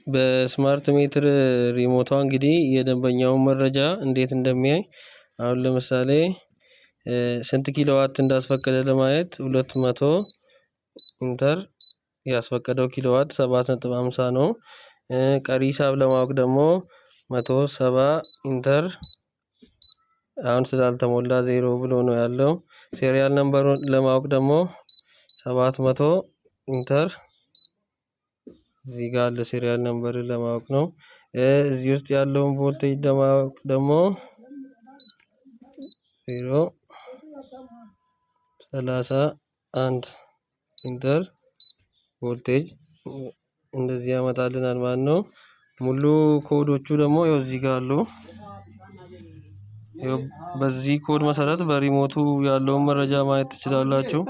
በ smart meter remote ቷ እንግዲህ የደንበኛውን መረጃ እንዴት እንደሚያይ፣ አሁን ለምሳሌ ስንት ኪሎዋት እንዳስፈቀደ ለማየት 200 enter፣ ያስፈቀደው ኪሎዋት 7.50 ነው። ቀሪ ሂሳብ ለማወቅ ደግሞ 170 enter፣ አሁን ስላልተሞላ 0 ብሎ ነው ያለው። Serial number ኡን ለማወቅ ደግሞ 700 enter፣ እዚህ ጋር አለ፣ serial number ን ለማወቅ ነው። እዚህ ውስጥ ያለውን ቮልቴጅ ለማወቅ ደግሞ 0 31 enter፣ ቮልቴጅ እንደዚህ ያመጣልናል ማለት ነው። ሙሉ ኮዶቹ ደግሞ ያው እዚህ ጋር አሉ። በዚህ ኮድ መሰረት በ remote ኡ ያለውን መረጃ ማየት ትችላላችሁ።